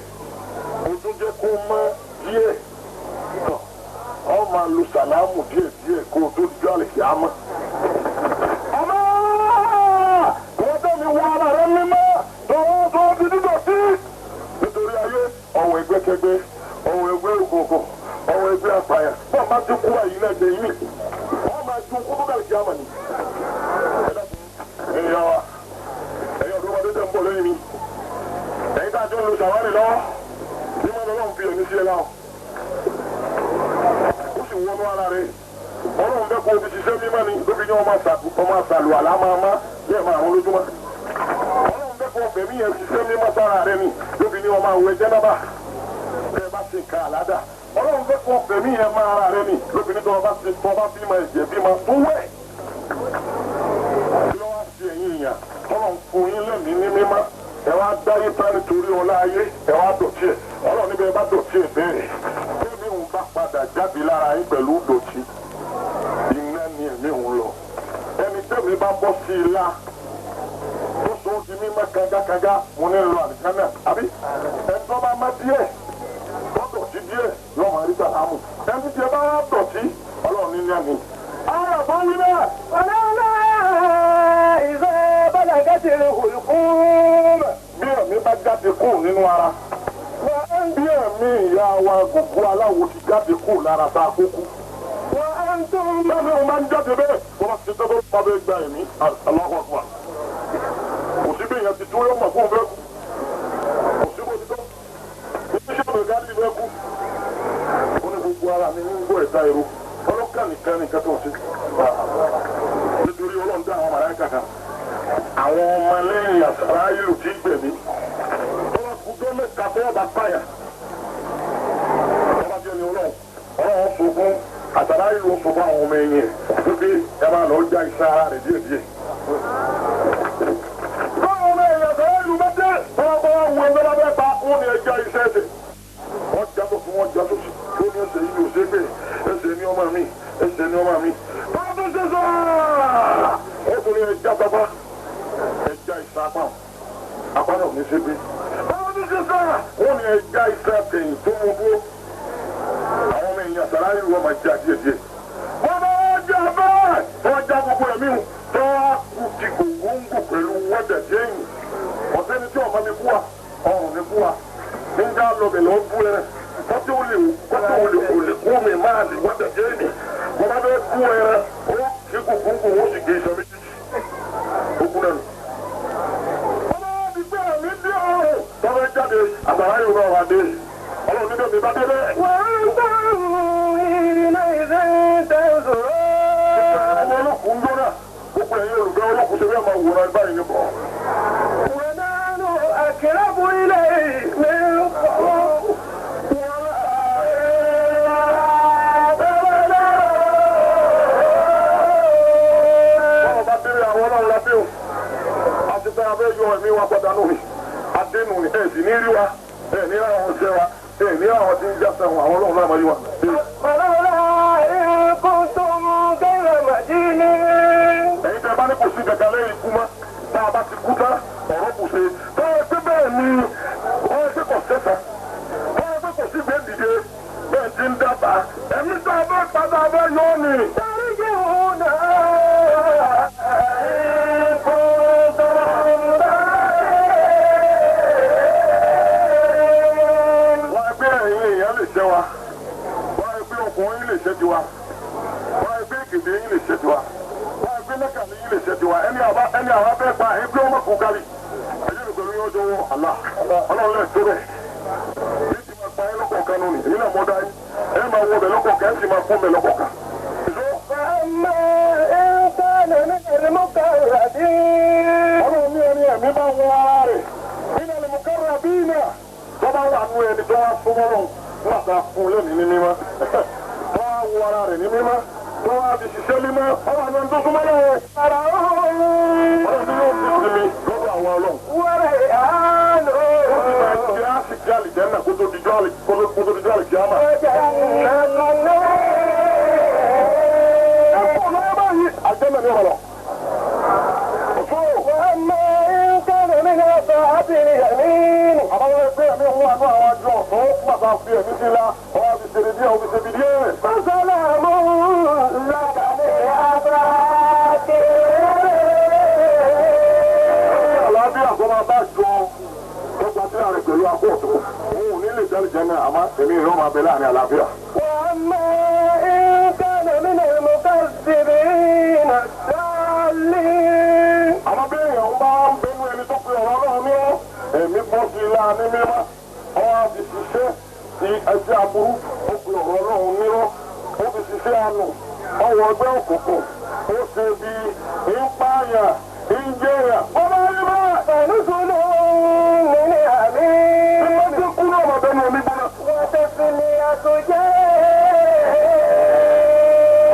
o tún jẹ́ kó mọ́ díẹ̀. Ọ máa lu sàlámù díẹ̀ díẹ̀ kó o tó jọ́ àlèkè àmọ́. Àmọ́ wọ́n tẹ́ mi wọ ara rẹ mímọ́ tọwọ́ tó ti dídọ̀ sí. Nítorí ayé ọ̀wọ̀ ẹgbẹ́kẹgbẹ́, ọ̀wọ̀ ẹgbẹ́ òkùnkùn, ọ̀wọ̀ ẹgbẹ́ apààyàn. Bọ́ọ̀ bá ti kú àyè náà jẹ yìí. Wọ́n máa ju kókó bẹ̀rẹ̀ kí á mọ̀ ní. Ẹ̀yin ya wa, ẹ̀yin ọ̀dọ́ wa tó tẹ̀ ń bọ̀ lẹ́yìn mi. Ẹ̀yin tá a jọ ń lo ṣàwárì lọ́wọ́, ní mọ́ lọ́wọ́ fi ẹ̀mí sí ẹ láwọn. Ó sì wọnú ara rẹ̀. Ọlọ́run bẹ́ẹ̀ kó o fi ṣiṣẹ́ mímọ́ ni lóbi ní ọmọ àṣàlù àlá máa má ní ẹ̀ máa rún lójúmọ́. Ọlọ́run bẹ́ẹ̀ kó o fẹ̀mí yẹn ṣiṣẹ́ mímọ́ sára rẹ̀ ni lóbi ní ọmọ àwẹ̀ jẹ́nàbà. Bẹ́ẹ̀ bá ṣe nǹkan àládà. Ọlọ́run bẹ́ẹ̀ kó o fẹ̀mí yẹn máa ara rẹ̀ ni lóbi ní tọ́ bá bímọ ẹ̀jẹ̀ bímọ tó wẹ̀. Kí ló wá sí ẹ̀yin ìyàn? Ọlọ́run fún yín lẹ́mìí ní mímọ́. Ẹ wá dáyé tán nítorí ọlá ayé, ẹ wá dọ̀tí ẹ̀. Ọlọ́run níbẹ̀ bá dọ̀tí ẹ̀ bẹ́ẹ̀. Bẹ́ẹ̀ni òun bá padà jáde lára yín pẹ̀lú dọ̀tí. Iná ni ẹ̀mí òun lọ. Ẹni tẹ́mi bá bọ́ sí i la, tó sọ ó di mímọ́ kangakanga, mo ní lọ àlìkánná, àbí? Ẹni tó bá má díẹ̀, tó dọ̀tí díẹ̀, lọ́mọ rí sàlámù. Ẹni tí ẹ bá dọ̀tí, ní àmì. Ara tó wí náà. ولولا إذا بلغت الحلقوم. Bí ẹ̀mí bá jáde kúrò nínú ara. Bí ẹ̀mí ìyá wa gbogbo aláwo ti jáde kúrò lára tá a kó kú. وأنتم Bẹ́ẹ̀ni o máa ń jáde bẹ́ẹ̀. Wọ́n ti tẹ́tọ́ bá bẹ́ẹ̀ gba ẹ̀mí. Allahu Akbar. Kò sí bí èèyàn ti dúró yóò mọ̀ fún òun fẹ́ kú. Kò sí bó ti tọ́. Iṣẹ́ ọ̀gá ti fẹ́ kú. Ó ní gbogbo ara mi ní gbọ́ ẹ̀ta èrò. Ọlọ́kà nìkan nìkan tó ń ṣe. Nítorí Ọlọ́run dá àwọn màláíkà kan. Àwọn ọmọ lẹ́yìn àsàrà ìlú ti gbẹ̀mí. Tọ́lá kú tó mẹ́ta tó bá pààyà. Tọ́lá jẹ́ ni Ọlọ́run. Ọlọ́run sọ fún àsàrà ìlú sọ fún àwọn ọmọ ẹ̀yìn ẹ̀ wípé ẹ máa lọ já iṣẹ́ ara rẹ̀ díẹ̀díẹ̀. Báwo ọmọ ẹ̀yìn àsàrà ìlú bá dé? Tọ́lá bá wà wọ ẹgbẹ́ lábẹ́ pa wọ́n ní ẹja iṣẹ́ ẹsẹ̀. Wọ́n já tó fún wọn já tó sì. Ó ní ẹsẹ̀ yìí ò ṣe é pé ẹsẹ̀ ní ọmọ mi ẹsẹ̀ ní ọmọ mi. Báwo tó ṣe sọ? Ó tún ní ẹja pápá ẹja ìsapá apá náà ní ṣe pé. Báwo tó ṣe sọ? Wọ́n ní ẹja ìsapẹ̀yìn tó mú dúró. Àwọn ọmọ èèyàn sàrà ìlú ọmọ ìjà díẹ̀díẹ̀. Wọ́n bá wọ́n jẹ́ bẹ́ẹ̀. Wọ́n já gbogbo ẹ̀mí wọn. Tó wá kú ti gògóńgò pẹ̀lú wọ́dẹ̀ déyìn. Ọ̀sẹ́ni tí ọ̀ma mi kú wa, ọ̀rùn mi kú wa. Níjà lọ́bẹ̀ lọ́ bú ẹrẹ. Kọ́tí ó lè kọ́tí ó lè kò lè kú mi máa lè wọ́dẹ̀ déyìn. Wọ́n bá bẹ́ẹ̀ kú ẹrẹ, ó kí gògóńgò ó sì gé iṣan méjèèjì. Ó kú náà nù. Wọ́n bá wá di pé ẹ̀mí dé ọ̀rùn. Tọ́fẹ́ jáde, àgbàrá yóò rọrùn adé. Ọlọ́run níbẹ̀ mi bá dé bẹ́ẹ̀. وأنتم حينئذ تنظرون. Ọmọ olókùn ń gbóná. Gbogbo ẹ̀yin olùgbé olókùn ṣe fẹ́ máa wòran báyìí ní bọ̀. ونحن أقرب إليه منكم. Bọ́lá bá délé àwọn ọlọ́run la dé o. A ti fẹ́ abẹ́ yọ ẹ̀mí wa padà nù mí. Adénú ni ẹ̀ sì ní rí wa. Ẹ̀ ní àwọn ọ̀sẹ̀ wa. Ẹ̀ ní àwọn tí ń já sẹ́wọ̀n àwọn ọlọ́run náà máa rí wa. ولولا إن كنتم غير مدينين. Ẹ̀yin tẹ́ bá ní kò sí kankan lẹ́yìn ikú mọ́. Tá a bá ti kú tán, ọ̀rọ̀ kò ṣe. Tọ́wọ́ pé bẹ́ẹ̀ ni ọ̀rọ̀ pé kò sẹ́sẹ̀. Tọ́wọ́ pé kò sí bẹ́ẹ̀ dìde. Bẹ́ẹ̀ ti ń dábàá. Ẹ̀mí tá a bá padà bẹ́ yọ ọ́ ni. ترجعونها إن كنتم صادقين. Wọ́n á gbé ẹ̀yin èèyàn lè ṣẹ́ wa. Wọ́n á gbé ọkùnrin lè ṣẹ́ tiwa. Wọ́n á gbé èkìtì yín lè ṣẹ́ tiwa. Wọ́n á gbé lẹ́kàlí yín lè ṣẹ́ tiwa. Ẹni àwa ẹni àwa fẹ́ pa ẹ̀yin pé ọmọ kò kárí. Ẹ̀yin lè pẹ̀lú yín ọjọ́ wọ àlá. Ọlọ́run lè tó bẹ̀. Bí ti máa pa ẹ́ lọ́kọ̀ọ̀kan nù ni, èyí náà mọ́ dá yín. Ẹ máa wọ bẹ̀ lọ́kọ̀ọ̀kan, ẹ sì máa kún bẹ̀ lọ́kọ̀ọ̀kan. Ìṣó فأما إن كان من المقربين. Ọlọ́run ní ẹni ẹ̀mí bá wọ ara rẹ̀. Nínú ẹni mo kẹ́rọ bí náà. Tó bá wà nú ẹni tó wá súnmọ́ lọ́hùn. Nígbà tá a fún un lẹ́mìí ní mímọ́. Tó wá wọ ara rẹ̀ ní mímọ́. Tó wá fi ṣiṣẹ́ mímọ́. Ọwọ́ àná tó súnmọ́ lọ́hùn. Ọlọ́run ní yóò fi sinmi lọ́dọ̀ àwọn ọlọ́run. وريحان Ó sì máa jẹ́ àsìkí àlìjẹ́nà kó tó dijọ́ àlìkíyámà. وجنة النعيم. Ẹ kú lọ́wọ́ báyìí, àjẹ́nà ni ọ̀rọ̀ lọ. Òṣù. وأما إن كان من أصحاب اليمين. Àbáwọ̀ ẹgbẹ́ mi ń wà ní àwọn àjọ ọ̀tún fún àbá fi ẹ̀mí sí la, ọwọ́ fi ṣeré díẹ̀, ó fi ṣe bí díẹ̀. فسلام لك من أصحاب Àlàáfíà tó máa bá jọ tọ́gbà tí a rẹ̀ pẹ̀lú akó ọ̀tún. Òun ò ní lè jáde jẹ́ náà, àmọ́ èmi ìrọ́ máa bẹ láàrin àlàáfíà. وأما إن كان من المكذبين الضالين. Àmọ́ bí èèyàn bá ń bẹnu ẹni tó pe ọ̀rọ̀ Ọlọ́run ní ọ́, ẹ̀mí bọ́ sí i láàrin mímọ́. Ọwọ́ á fi ṣiṣẹ́ ti ẹsẹ̀ aburú, ó pe ọ̀rọ̀ Ọlọ́run ní ọ́, ó fi ṣiṣẹ́ àánú, ọwọ́ ẹgbẹ́ òkùnkùn, ó ṣe bí ń pààyàn, ń jẹ́yàn. Bọ́lá rí bẹ́ẹ̀. فنزل من حميم. Bí wọ́n ti kú náà máa bẹnu omi gbóná. وتصلية جحيم.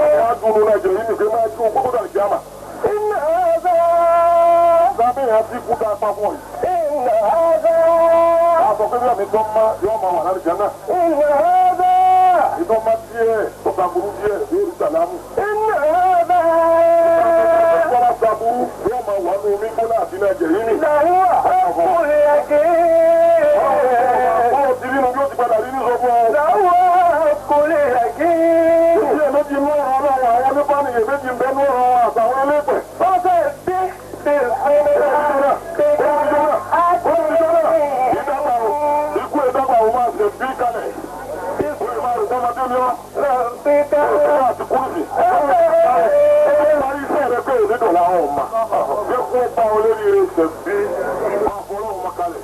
Wọ́n á dúró náà jẹ̀ yín nìkan máa dúró kókó dàrí kíámà. إن هذا Lábẹ́ yẹn ti kú tá a pa fún ọ yìí. إن هذا A sọ pé bí àmì tó ń má yóò máa wà láti jẹ náà. إن هذا Ìtọ́ má díẹ̀, tó sàbúrú díẹ̀, yóò rí sàlámù. إن هذا Tó bá sàbúrú, yóò máa wà ní omi gbóná àti iná ẹ̀jẹ̀ yìí nì. لهو حق اليقين. Báwo ti rí nu bí ó ti padà rí ní sọ fún ọ? لهو حق اليقين. Díẹ̀ ló ti mú ọ̀rọ̀ ọlọ́run iyèméjì ń bẹ ní ọ̀rọ̀ àtàwọn elépẹ̀. Ikú ìdọ́gba òun máa ṣe bí kalẹ̀. Ó lè máa rò pọ́nmọdé ni ọ́. Ó àti kúrúsì. Ó parí iṣẹ́ rẹ pé òní dọ̀là ọ̀ma. Bí kò bá ọ lórí rẹ ṣe bí máa fọlọ́ ọmọ kalẹ̀.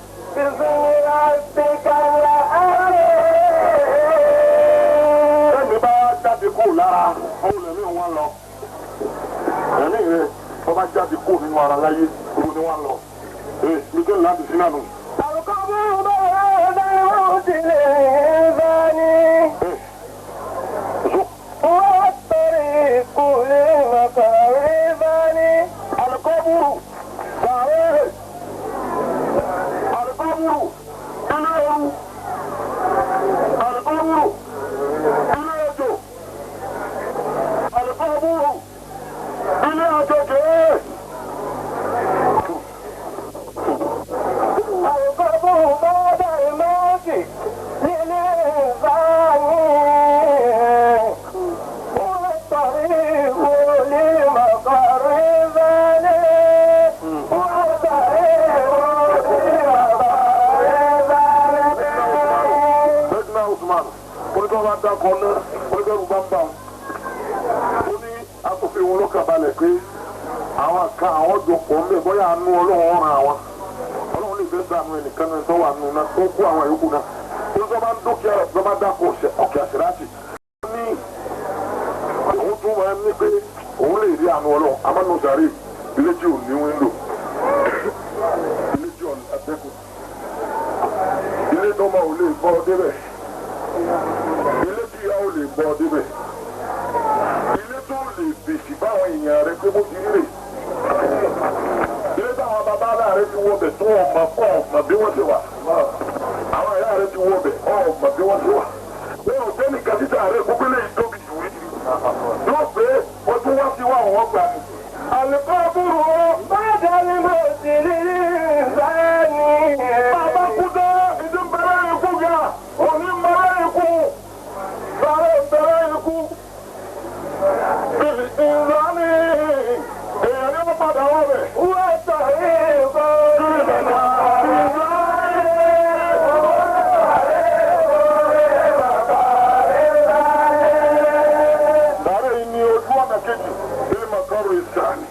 Ẹ̀mí bá jáde kó lára, òun lẹ̀mí wọn lọ. Ẹ̀mí rẹ̀ wọ́n bá jáde kó nínú ara láyé, òun ni wọ́n lọ. Ee, mi tó láti sí náà nù. Alikọ́bùrù sàárè alikọ́bùrù ilé ooru alikọ́bùrù ilé ejò alikọ́bùrù ilé àjọjẹ. Bẹ́ẹ̀ni Usman, oníkọ́ bá dákọ̀ náà, oníkẹ́rù bá ń bà wọ́n. Ó ní asòfin wọn lọ́kàn balẹ̀ pé àwọn kan àwọn jọ pọ̀ ń bẹ̀ bóyá àánú Ọlọ́run ọ̀ràn àwọn. Ọlọ́run lè fẹ́ sànú ẹnìkan náà tó wà nù náà tó kó àwọn yòókù náà. Oníkọ́ bá ń dókè lọ́ bá dákọ̀ ọ̀kẹ́ àṣíráàtì. Ó ní òun tún máa ń ní pé òun lè rí àánú Ọlọ́run àmọ́ nù sàárè ilé tí ò ní wíńdò ilé tí ò ní atẹ́kùn ilé tó máa ò lè gbọ́ débẹ̀ ilé tí ìyá ò lè gbọ́ débẹ̀ ilé tó lè fèsì báwọn èèyàn rẹ pé bó ti rí rè ilé táwọn bàbá rẹ ti wọbẹ̀ tó ọmọ fún ọmọ bí wọ́n ṣe wà àwọn ìyá rẹ ti wọbẹ̀ ọmọ bí wọ́n ṣe wà wọn ò fẹ́ nìkan títà rẹ gbogbo eléyìí tóbi jù rí yóò pé ọdún wá sí wà wọ́n gbà ní. Àlùkò búrú o. Bàbá kú dé ìdí bẹ̀rẹ̀ ikú gà òní bẹ̀rẹ̀ ikú sáré bẹ̀rẹ̀ ikú. Ìlànà èèyàn ní wọ́n padà wọ̀ bẹ̀. Sáré yìí ni ojú ọ̀nà kejì ilé màkàrò ìsàní.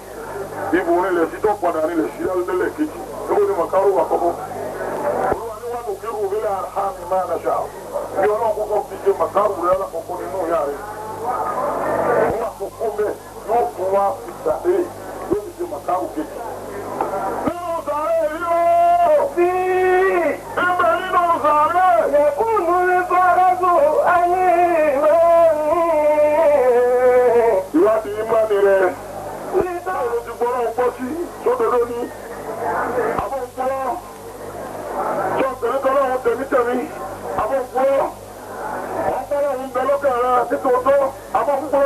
Ibò onílẹ̀ sí tó padà nílẹ̀ sí alẹ́lẹ̀ kejì. Níbo ni màkàrò wà kọ́kọ́? Olúwa ní wàá lòkè rò wílẹ̀ àrhámi máa nà ṣá. Bí ọlọ́run kọ́kọ́ fi ṣe màkàrò rẹ̀ alákọ̀ọ́kọ́ nínú ìyá rẹ̀. Òun àkọ́kọ́ bẹ́ẹ̀ yóò fún wa fi sàdé yóò fi ṣe màkàrò kejì. Nínú sàárè yìí ó! Ibẹ̀ nínú sàárè! Ìwádìí ìmánì rẹ̀. Báwo ló ti gbọ́ náà gbọ́ sí sódodo ní? Àbọ̀ ń gbọ́. Sọ tẹ̀lé tọ́lá wọn tẹ̀mítẹ̀mí. Àbọ̀ ń gbọ́. Wọ́n gbọ́ náà ń bẹ lọ́kàn rẹ̀ nítòótọ́. Àbọ̀ ń gbọ́.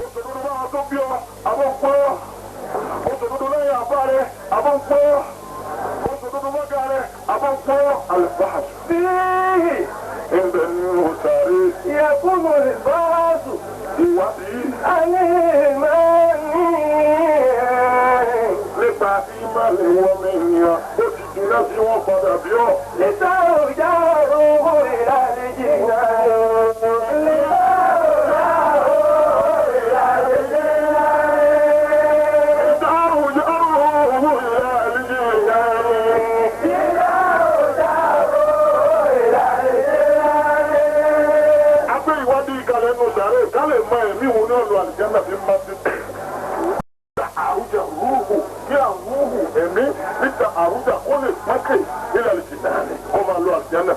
Òṣòdodo báwọn tó bí ọ. Àbọ̀ ń gbọ́. Òṣòdodo lẹ́yìn àbá rẹ̀. Àbọ̀ ń gbọ́. Òṣòdodo mọ́gà rẹ̀. Àbọ̀ ń gbọ́. Àlùbáàsù. Ń bẹ nínú sàárè. Ìwádìí nípa ìmọ̀lẹ̀ wọn mẹ́rin ó ti dùn sí wọn padà bí ọ́. Dáhùn yọrù owó ìyá àlejò ìyá rẹ̀. Agbé ìwádìí ìkàlẹ̀ nù sàárè ká lè mọ ẹ̀mí wo ní ọ̀nà àlìjáná fi máa ti tẹ̀. Àrùjà rúhù kí àrùhù ẹ̀mí níta àrùjà kó lè pẹ́kẹ̀ ilẹ̀ àlìjáná ni kó máa lọ àlìjáná.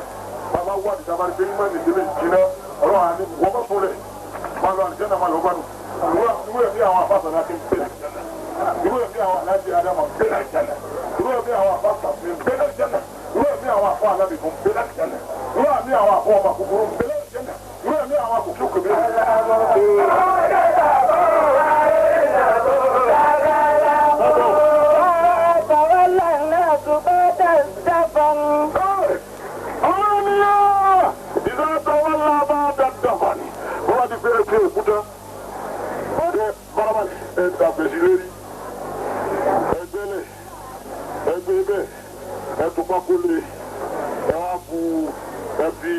Bàbá wà ní sábà pé ìmọ̀ nìdílé jìnnà ọ̀rọ̀ àní wọ́n bá fún rẹ̀ máa lọ àlìjáná máa lọ gbádùn. Irú ẹ̀mí àwọn àfàsà náà ti ń pè àlìjáná. Irú ẹ̀mí àwọn aláàjì Ádámà ń pè àlìjáná. Irú ẹ̀mí àwọn àfàsà ń pè àlìjáná. Irú ẹ̀mí àwọn àfọ alábìkún ń pè àlìjáná. Irú ẹ̀mí àwọn àfọ ọmọ kúkúrú ń pè àlìjáná. Irú ẹ̀mí àwọn àkókò kébé. Ìdá tọwọ́ la bá dàgbà ni. Wọ́n bá ti fẹ́rẹ̀ sí òkúta. Ó Ẹ bárabalẹ̀ ẹ dàbẹ̀sí lérí. Ẹ gbẹ́lẹ̀ ẹ gbé bẹ́ẹ̀ ẹ tó pákó lé ẹ wá bu ẹ fi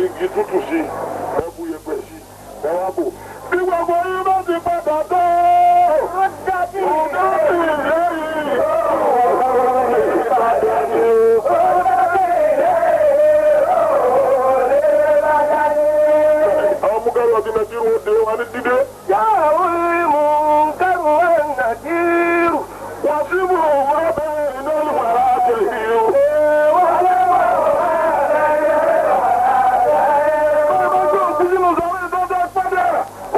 igi tútù sí ẹ bu yẹ̀pẹ̀ sí ẹ wá bò. Bí gbogbo yín bá ti padà dé. Àwọn mú kẹ́rù ọtí nàìjíríà ó dé wà ní dídé. Wọ́n sì mú òun bẹ́ẹ̀ iná ìwàrà àtẹ̀lé o. Bàbá tó kú sínú sọ́wọ́ ìtọ́jú padà.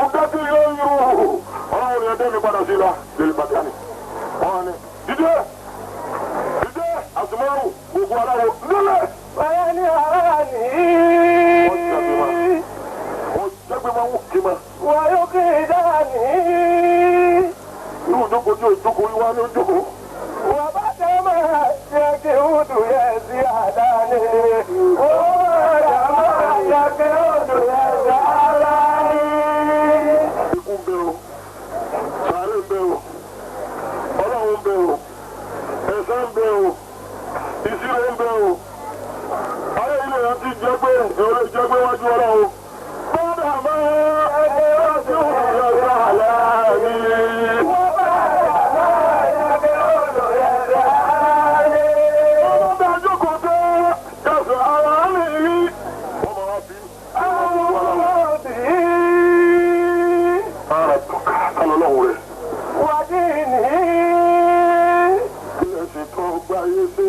Ó dájú yóò yúrù. Ọlọ́run yẹn dẹ́mi padà sí la lórí pàtàkì. Wọ́n ní dídé dídé àtúmọ̀rù gbogbo aláwo nílẹ̀. Wọ́n jágbe máa ń wò kí ma. Irú ìjókòó tí òjókòó yìí wá ní òjókòó. Ikú ń bẹ o, sàárè ń bẹ o, Ọlọ́run ń bẹ o, ẹ̀san ń bẹ o, ìṣirò ń bẹ o. Ayé ilé yẹn ti jẹ́ pé èrò lè jẹ́ pé wájú Ọlọ́run. Bọ́dà máa ń ṣe òṣèlú àlàyé. Ọlọ́dà jókòó tó kẹsàn-án ara mi rí. Wọ́n máa wá bí. Ara tọ́ka kálọ̀ lọ́hùn rẹ̀. Ilé ẹ̀sìn tó gbáyé ṣe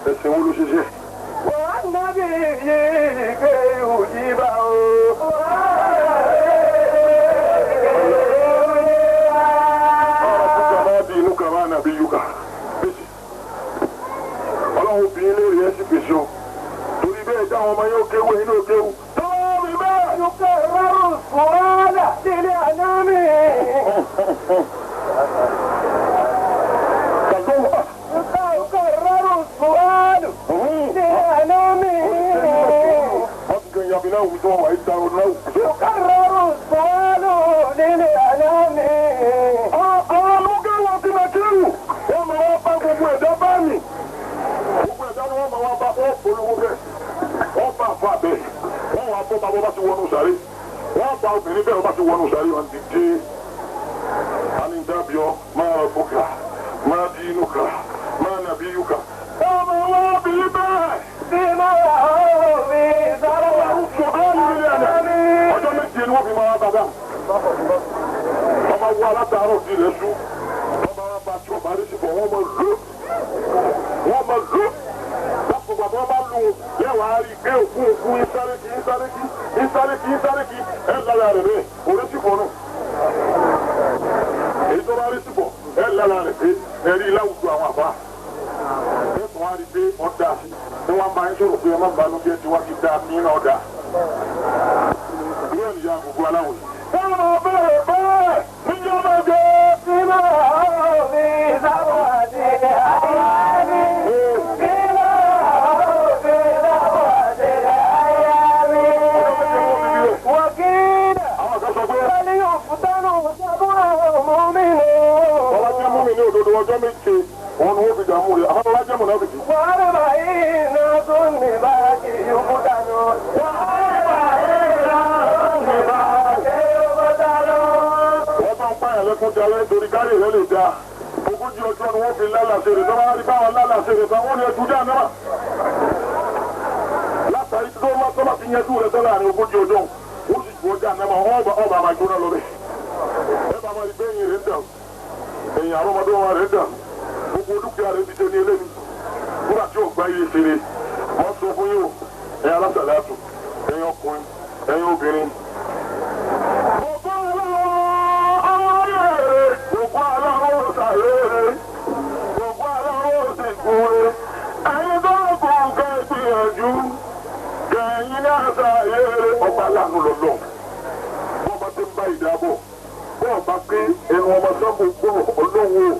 ẹ̀sìn wo ló ṣe ṣe? Ọ̀rọ̀ púpọ̀ máa di inú kan máa nàbí yúkà. Bẹ́sì. Ọlọ́run obìnrin léèrè ẹ̀ sì pèsè o. Torí bẹ́ẹ̀ dáwọn ọmọ yóò kéwu ẹ̀yin náà kéwu. Tọ́lá mi bẹ́ẹ̀. Tàgbọ́n wà. Wọ́n ti gbẹ̀yìn àbí náà wù tí wọ́n wà ìta ọdún náà wù. Àwọn amúgẹ́wò ti máa kéwù. Wọ́n máa wá bá gbogbo ẹ̀dá bá mi. Gbogbo ẹ̀dá ni wọ́n máa wá bá wọ́n polówó bẹ́ẹ̀. Wọ́n bá àfa bẹ́ẹ̀. Wọ́n wá bọ́ bá bọ́ bá ti wọnú sàré. Wọ́n bá obìnrin bẹ́ẹ̀ bá ti wọnú sàré wọn ti dé. Ani dábìọ́ máa rọ̀ bùkà, máa di inú kà, máa nàbí yúkà. Wọ́n máa wá bí bẹ́ẹ̀. Ọjọ́ méje ni wọ́n fi máa bá dáhùn. Ọba wo alátàárọ̀ di ilẹ̀ sú. Ọba wa bá tí ọba rí sí bọ̀ wọ́n mọ lù. Wọ́n mọ lù. Lápò bàbá bá lù ú. Lẹ́wàá rí i pé òkú òkú ìsáré kí ìsáré kí ìsáré kí ìsáré kí ẹ̀ lára rẹ̀ bẹ́ẹ̀ orí sì bọ̀ nù. Èyí tó bá rí sí bọ̀ ẹ̀ lára rẹ̀ pé ẹ̀rí láwùjọ àwọn àbá. Ẹ̀ tún wá rí i pé ọ̀dà sí. Ní wọ́n máa ń sọ̀rọ̀ pé ẹ má banújẹ́ tí wọ́n ti dá sí iná ọ̀dà. Ìwé ìyá gbogbo aláwọ̀ yìí. Wọ́n máa bẹ̀rẹ̀ bẹ́ẹ̀ níjọ́ máa jẹ́. Àwọn kan sọ pé ọba jẹ́ mú mi ní òdodo ọjọ́ méje òun ni wọ́n fi dààmú rẹ̀ àmọ́ ọba jẹ́ mọ̀nàfìkì. Wọ́n bá ń pààyàn lẹ́kún jalè torí kárí rẹ̀ lè dáa. Ogójì ọjọ́ ni wọ́n fi lálàsẹ̀ rẹ̀ tọ́ba rí báwọn lálàsẹ̀ rẹ̀ tán wọ́n ní ẹjú dá náà. Látàrí tó bá tọ́ba ti yanjú rẹ̀ tán láàrin ogójì ọjọ́ wọ́n sì ju ọjà náà wọ́n bá ọba máa jóná lọ bẹ̀. Ẹ bá máa rí bẹ́yìn rẹ̀ dàn ẹ̀yìn àwọn ọmọdé wọn rẹ̀ dàn gbogbo dúkìá rẹ̀ ti jẹ ní eléyìí. Nígbà tí ò gbá iye ṣeré wọ́n sọ fún yín o ẹ̀yin alásàlátù ẹ̀yin ọkùnrin ẹ̀yin obìnrin. Gbogbo aláwọ̀ aláwọ̀ sàré gbogbo aláwọ̀ sì kúre ẹ̀yin tó kù kẹ́ gbìyànjú kẹ̀yìn náà sàré ọba aláàánú lọ́lọ́ bọ́ọ̀ bá ti ń bá ìdábọ̀ bọ́ọ̀ bá pé ẹnu ọmọ sọ́kò gbọ́ ọlọ́wọ́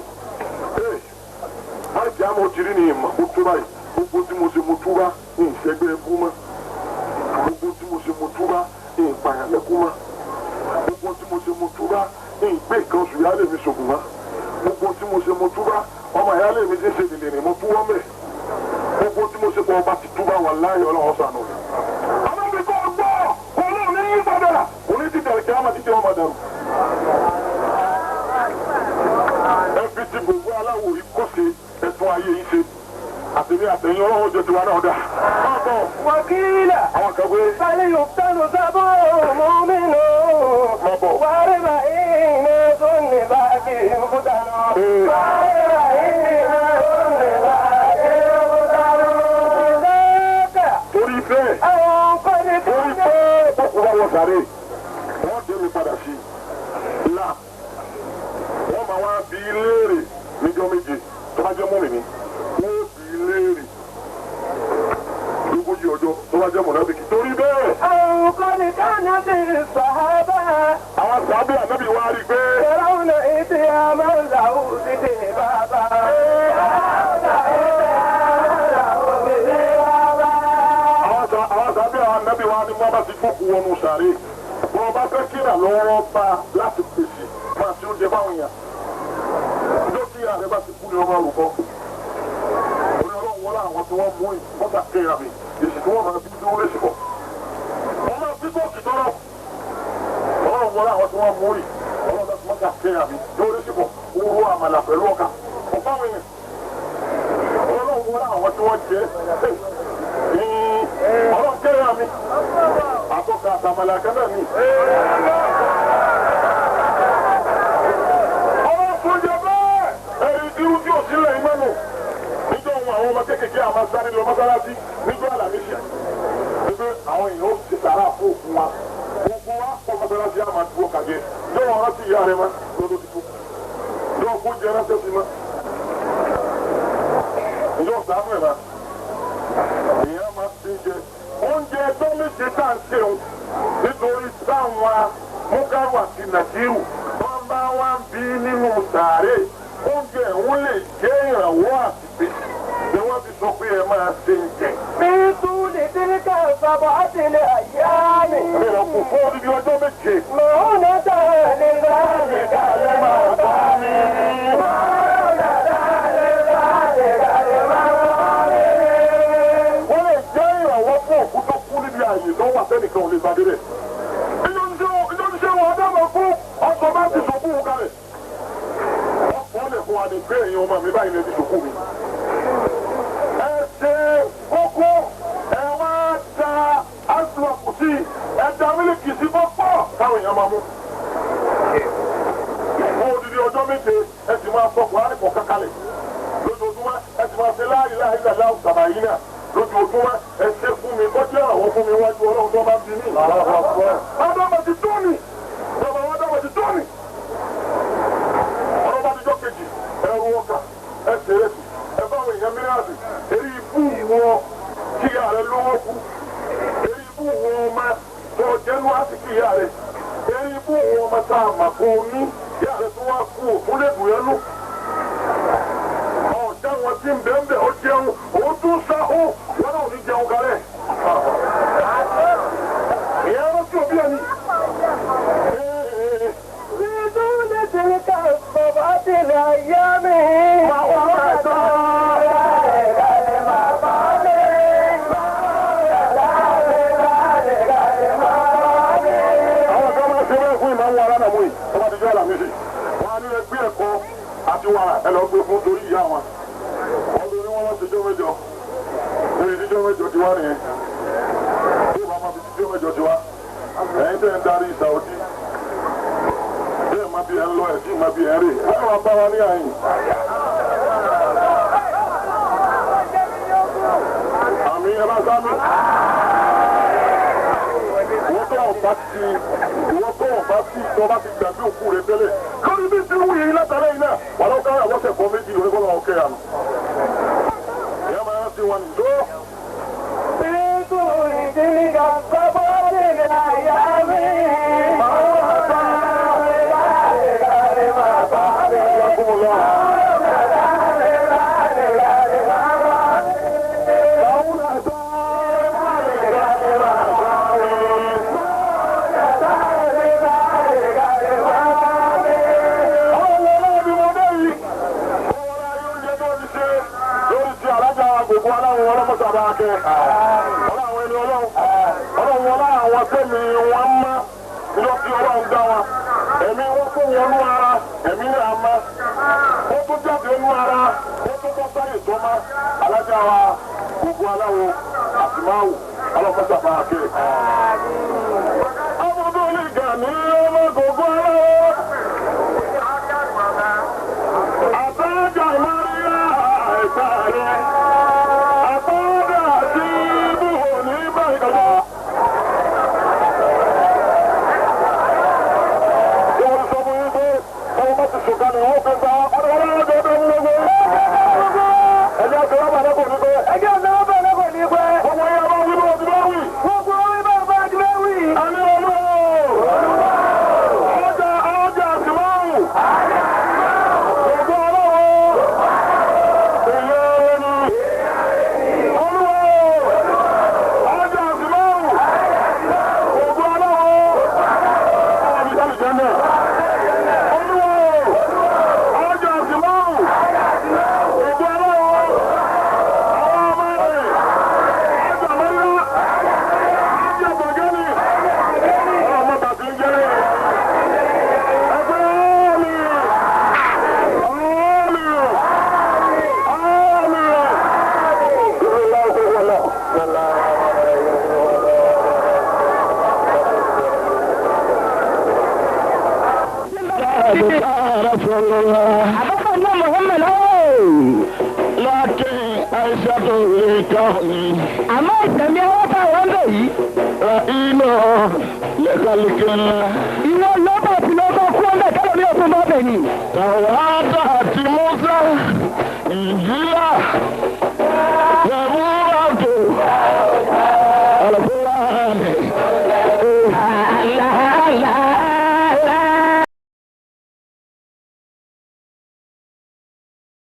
má jẹ́ àmọ́ tìrí ni ìmọ̀ kó tó báyìí gbogbo tí mo ṣe mo túbá ní ìṣẹ́gbẹ́ ẹkú mọ́ gbogbo tí mo ṣe mo túbá ní ìpààyàn. lẹ́kún mọ́. Gbogbo tí mo ṣe mo túbá ní ìgbé nǹkan oṣù ìyáálé mi ṣògùn mọ́. Gbogbo tí mo ṣe mo túbá ọmọ ìyáálé mi ti ṣe dìndìnrín mo túwọ́ mẹ́. Gbogbo tí mo ṣe pọ̀ ọba ti túbá wà láàyè ọlọ́run ṣàánú mi. Àmọ́ mi kò gbọ́ kò lóun ní yí padà kò ní ti dẹ̀rẹ̀ kí á máa ti jẹ́ ọmọ dẹrù. Ẹ fi ti gbogbo aláwọ̀ yìí kó ṣe ẹ̀tún ayé yìí ṣe. Àtẹ̀mí àtẹ̀yìn ọlọ́run jẹ́ tiwa náà dá. وقيل Àwọn kan pé فليفتن سبع مؤمن máa bọ̀. وأربعين سن باقي فتن وأربعين سن باقي فتن ذاك Torí bẹ́ẹ̀ أو قد torí كان pé kókó bá wọ sàré wọ́n dé mi padà sí i là wọ́n máa wá bí i léèrè níjọ́ méje tó bá jẹ́ mùmínì wọ́n bí i léèrè lógójì ọjọ́ tó bá jẹ́ mùnáfíkì torí bẹ́ẹ̀ أو قد كانت الصحابة àwọn sàbẹ̀ ànábì wá rí i pé يرون إتياما له استهبابا يرون إتياما له استهبابا àwọn sàbẹ̀ ànábì wá ní wọ́n bá ti gbókù wọnú sàré wọ́n bá fẹ́ kí ìrànlọ́wọ́ bá láti pèsè máa ti oúnjẹ fáwọn èèyàn lókè ààrẹ bá ti kú ni wọ́n máa rò kọ́. Orí ọlọ́run wọlé àwọn tí wọ́n mú ìmọ̀ta kéra mi, èsì tí wọ́n máa fi dúró lè ṣùkọ̀. Wọ́n máa fi kóòtù tọ́lọ̀. Ọlọ́run wọlé àwọn tí wọ́n mú ì ọlọ́run láti mọ̀ta kéra mi dúró lè ṣùkọ̀. Ó rú àmàlà pẹ̀lú ọkà. Ọ̀pá àwọn èèyàn. Ọlọ́run wọlé àwọn tí wọ́n jẹ ọlọ́run kéra mi. Àtọ́ka àtàmàlà kẹ́mẹ́ mi. Ọlọ́run fún jẹ bẹ́ẹ̀. Ẹ̀rí irú tí ò sílẹ̀ ìmọ̀nù níjọ́ ohun àwọn ọmọ kéékèèké àmọ́ sáré lọ mọ́sálásí níjọ́ àlàmísì wípé àwọn èèyàn ó ti sàrà fún òkú wa gbogbo wa kọ́ mọ́sálásí àmọ́ dúró kàjẹ́ níjọ́ wọn rántí ìyá rẹ mọ́ lọ́dún ti kú níjọ́ kó jẹ ránṣẹ́ sí mọ́ níjọ́ sàánú ẹ̀ mọ́ èèyàn máa ti jẹ oúnjẹ ẹgbẹ́ méje tá à ń ṣeun nítorí táwọn múkàrú àti nàìjíríù wọ́n bá wá ń bí nínú sàárè oúnjẹ òun lè jẹ́ ìrànwọ́ àti pèsè ni wọ́n fi sọ pé ẹ máa ṣe ń jẹ. في طول تلك السبعة الأيام Ìrìnà kò fún odidi ọjọ́ méje. مؤونة لذلك المقام مؤونة لذلك المقام Wọ́n lè jẹ́ ìrànwọ́ fún òkú tó kú níbi ààyè tó wà sẹ́nìkan ò lè bá débẹ̀. Ìjọ wọn dábàá fún ọkọ̀ bá ti sọkú wọn kalẹ̀. Wọ́n kọ́ lè fún wa ní pé èèyàn ọmọ mi báyìí lè ti sọkú mi. Ẹ ṣe kókó ẹ wá da áṣùlọ̀kù sí ẹ da mílíkì sí pọ́pọ́ táwọn èèyàn máa mú. Fún odidi ọjọ́ méje ẹ sì máa sọ Kùránì kọ̀ọ̀kan kalẹ̀ lójoojúmọ́ ẹ sì máa ṣe láàyè láàyè láàyè sàbà yìí náà lójoojúmọ́ ẹ ṣe fún mi kọjá àwọn fún mi wájú ọlọ́run tó bá ń bí mi. Ádámà ti tó ni bàbá wa Ádámà ti tó ni. Ọlọ́ba ti jọ́ kejì ẹrù ọkà ẹ ṣeré sí ẹ bá àwọn èèyàn mílíọ̀nù eré ibú wọn kí ìyá rẹ lówó kú eré ibú wọn ọmọ tó jẹ́nu á sì kí ìyá rẹ eré ibú wọn ọmọ tá a mà kó o ní ìyá rẹ tó wá kú òfin lè bù yẹn nù ọ̀já wọn tí ń bẹ́ẹ̀ bẹ́ẹ̀ ó jẹun òun tún sáhó wọn náà ò ní jẹun kalẹ̀. ìyá rántí òbí ẹni. في طول تلك السبعة الأيام مؤونة لذلك المقام مؤونة لذلك المقام àwọn kan máa ṣe bẹ́ẹ̀ fún ìmáwó alánàmú yìí tó bá ti jẹ́ àlàmísì. wọn á ní ẹgbẹ́ ẹ̀kọ́ àti wàrà ẹ lọ gbé fún torí ìyá wọn. wọn lórí wọn wọ́n ti jọ́ mẹ́jọ. lórí jíjọ́ mẹ́jọ ti wá nìyẹn. tó bá máa fi jíjọ́ mẹ́jọ ti wá. ẹ̀yin tẹ́ ń darí Saudi. bẹ́ẹ̀ má bí ẹ ń lọ ẹ̀ sí má bí ẹ ń rè. ẹ wá bá wa ní àyìn. Àmì ẹ bá sánú. Wọ́n tó ọ̀bá ti wọ́n tó ọ̀bá ti tó bá ti gbàgbé òkú rẹ̀ tẹ́lẹ̀. Lórí bí ti wù yìí látàlẹ́ yìí náà, wà lọ́wọ́ káyà lọ́sẹ̀ kan méjì lórí kọ́ lọ́wọ́ kẹ́yà nù. Ìyá máa rántí wọn nìjọ́. في طول تلك السبعة الأيام مؤونة لذلك المقام Ìyá kẹ́. Ọlá àwọn ẹni ọlọ́run. Ọlọ́run wọlá àwọn tẹ́mi wọn mọ́. Ìjọ tí ọlọ́run dá wa. Ẹ̀mí wọn kó wọnú ara, ẹ̀mí náà mọ́. Ó tún jáde nú ara, ó tún bọ́ sáyè tó mọ́. Alájà wa gbogbo aláwo àtìmáwò ọlọ́mọdé bá kẹ́. Ọmọdé olè ní ọmọ gbogbo aláwo. Àtàjà Maria ẹ̀ka rẹ̀. Àtàjà àti ibùhò ní báyìí kọjá. Wọ́n sọ fún yín pé ọmọ bá ti sọ̀kalẹ̀ wọ́n fi gba ọdún ọlọ́run ọdún ọdún gbogbo. Ẹjẹ́ àti ọlọ́pàá náà kò ní pẹ́. Ẹjẹ́ ọ̀sán ọba náà kò ní pẹ́. Gbogbo yẹn bá wí bá ti bá wí. Gbogbo orí bá bá ti bá wí. Àní olúwo. Ọjà ọjà àtìmáwù. Gbogbo ọlọ́wọ́. Èyí ẹni. Olúwo. Ọjà àtìmáwù. Gbogbo ọlọ́wọ́. Ọmọ mi sálì jẹ́ náà. Olúwo. Ọjà àtìmáwù. Gbogbo ọlọ́wọ́. Àwọn ọmọ rẹ̀. Ọjà mẹ́rin. Ọjà bọ̀gẹ́nì. Ọmọ bàbí ń jẹ́. Ẹgbẹ́ mi. Àmín. Àmín. Àbúkọ̀ náà Muhammad Lákin àìsàtò ìkànnì àmọ́ ìtẹ̀mí ọwọ́ tá àwọn ń bẹ̀ yìí. iná lẹ́kàlùkì ńlá. Ìwọ lọ́bọ̀ tí lọ́bọ̀ kú ọ̀nà tẹ́lẹ̀ mi ò tún bọ́ bẹ̀ ni. Tàwátà àti Musa, Ìnjílà,